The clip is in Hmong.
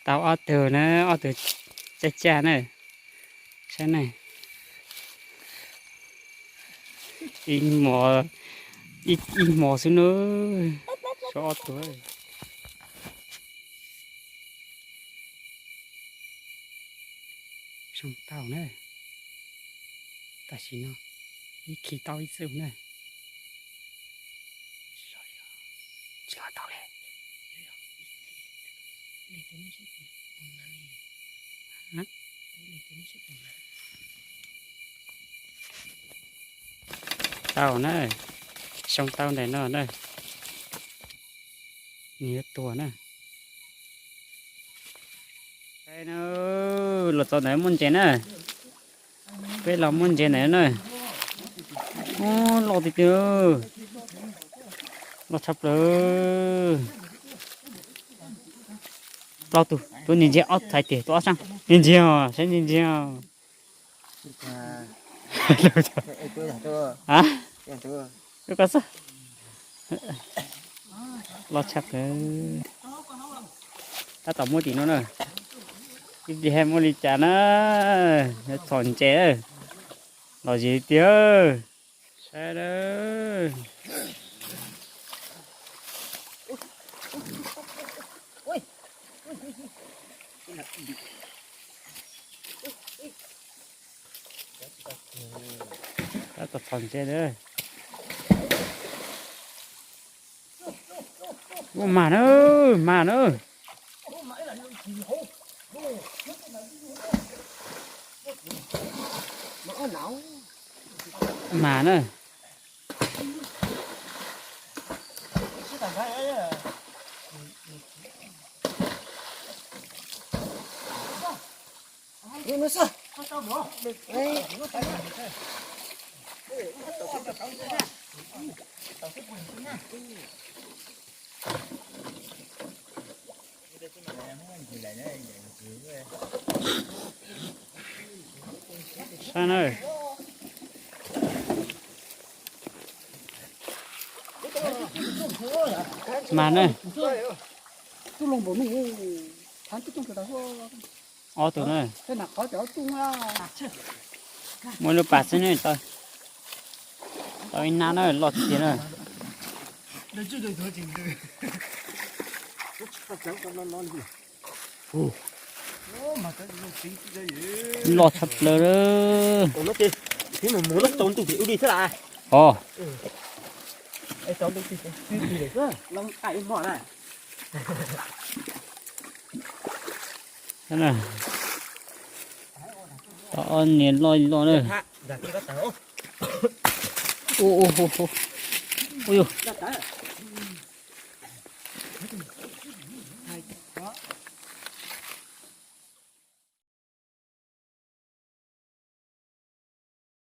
Tau ob tug na, ob tug caj caj na. Saib na, ib hmo, ib hmo xwb na, sab ob tug. Zoo tau na, tam sim no ib khi tau ib txwm na. Tsis los tau li. Tau na, xyoo tau ntawm no na, nws yuav tuag na. Los txog ntawd muaj ntses na, peb los muaj ntses ntawd na. Loj tiag tiag, loj tshaj plaws. Plaub tug, tus ntsia ntsia ob txhais tes, tus ob sab ntsia ntsia, saib ntsia ntsia. Lub ko xwb. Loj tshaj plaws. Tab tom muab tim no na. Ib pliag muaj li cas na, txhom ntses, lom zem tiag. Saib na. Tab tom txhom ntses na. Ua mas na, mas na. Mas na. Saib na. Mas na. Ob tug na. Muaj lub pas xwb ne, tau ib nab na, loj tiag na. Loj tshaj plaws. Os. Tau ob niag loj loj na. Ua, ua, ua, ua, ua yog.